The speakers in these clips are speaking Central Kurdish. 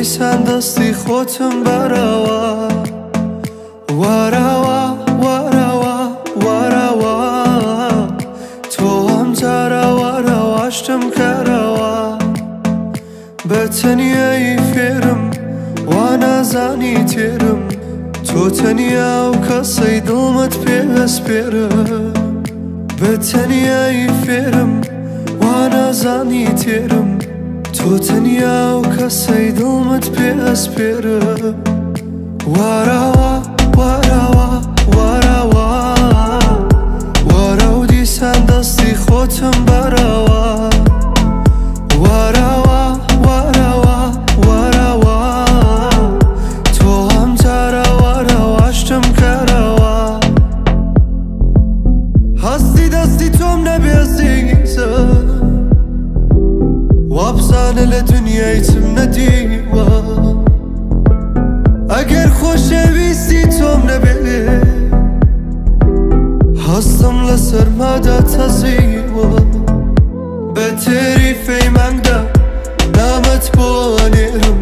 دیسان دەستی خۆتم بەرەوە. وەرەوە وەرەوە وەرەوە، تۆ ئەم جارە وەرەوە شتم کەرەوە. بە تەنیایی فێرم وا نازانی تێرم، تۆ تەنیا و کەسەی دڵمت پێ ئەسپێرە. بە تەنیایی فێرم وا نازانی تێرم، تۆ تەنیا و کەسەی دڵمت پێ ئەسپێرە. وەرەوە وەرەوە وەرەوە، وەرە و دیسان دەستی خۆتم بەرەوە. وەرەوە وەرەوە وەرەوە، تۆ ئەم جارە وەرەوە شتم کەرەوە. هەستی دەستی تۆم نەبێ زیزە، وابزانە لە دنیای چم نەدیوە. ئەگەر خۆشەویستی تۆم نەبێ، هەستم لە سەرمادا تەزیوە. بە تێریفەی مانگدا نامەت بۆ ئەنێرم،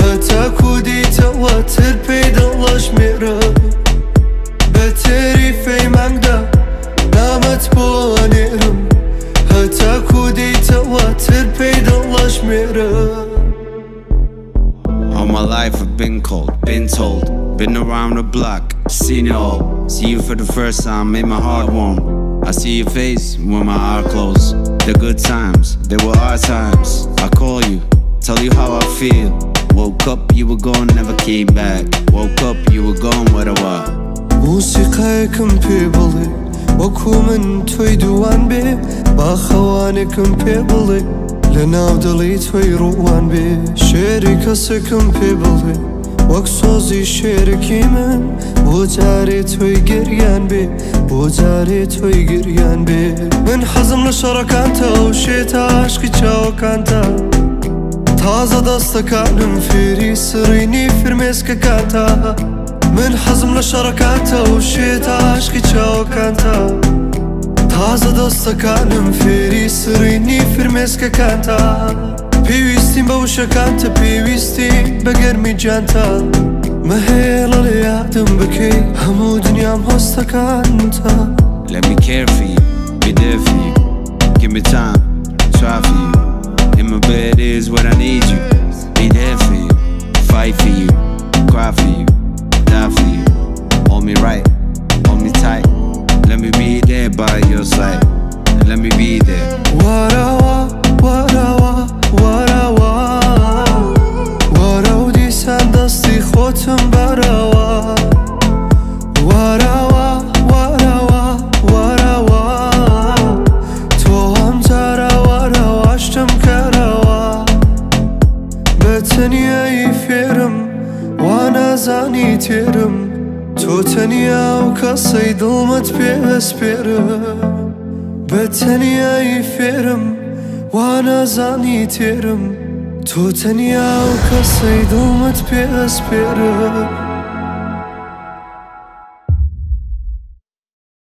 هەتاکو دیتەوە ترپەی دڵەژمێرە. بە تێریفەی مانگدا نامەت بۆ ئەنێرم، هەتاکو دیتەوە ترپەی دڵەژمێرە. All my life I've been cold, been told, been around the block, seen it all. See you for the first time, made my heart warm. I see your face when my eyes close. The good times, they were our times. I call you, tell you how I feel. Woke up, you were gone, never came back. Woke up, you were gone, what a while. مۆسیقایەکم پێ بڵێ وەکو من تۆی دووان بێ، باخەوانێکم پێ بڵێ لە ناو دڵی تۆی ڕووان بێ. شێری کەسێکم پێ بڵێ وەک سۆزی شێرەکی من، بۆ جارێ تۆی گریان بێ، بۆ جارێ تۆی گریان بێ. من حەزم لە شەڕەکانتە و شێتە عاشقی چاوەکانتە، تازە دەستەکانم فێری سڕینی فرمێسکەکانتە. من حەزم لە شەڕەکانتە و شێتە عاشقی چاوەکانتە، تازە دەستەکانم فێری سڕینی فرمێسکەکانتە. پێویستیم بە وشەکانتە، پێویستی بە گەرمی گیانتە. مەهێڵە لە یادم بکەی هەموو دنیام هەستەکانتە. Let me care for you, be there for you. Give me time, try for you. In my bed is what I need you. Be there for you, fight for you, cry for you, die for you. Hold me right, hold me tight. Let me be there by your side. Let me be there. وەرەوە وەرەوە وەرەوە، وەرە و دیسان دەستی خۆتم بەرەوە. وەرەوە وەرەوە وەرەوە، تۆ ئەم جارە وەرەوە شتم کەرەوە. بە تەنیایی فێرم وا نازانی تێرم، تۆ تەنیا و کەسەی دڵمت پێ ئەسپێرە. بە تەنیایی فێرم وا نازانی تێرم، تۆ تەنیا و کەسەی دڵمت پێ ئەسپێرە.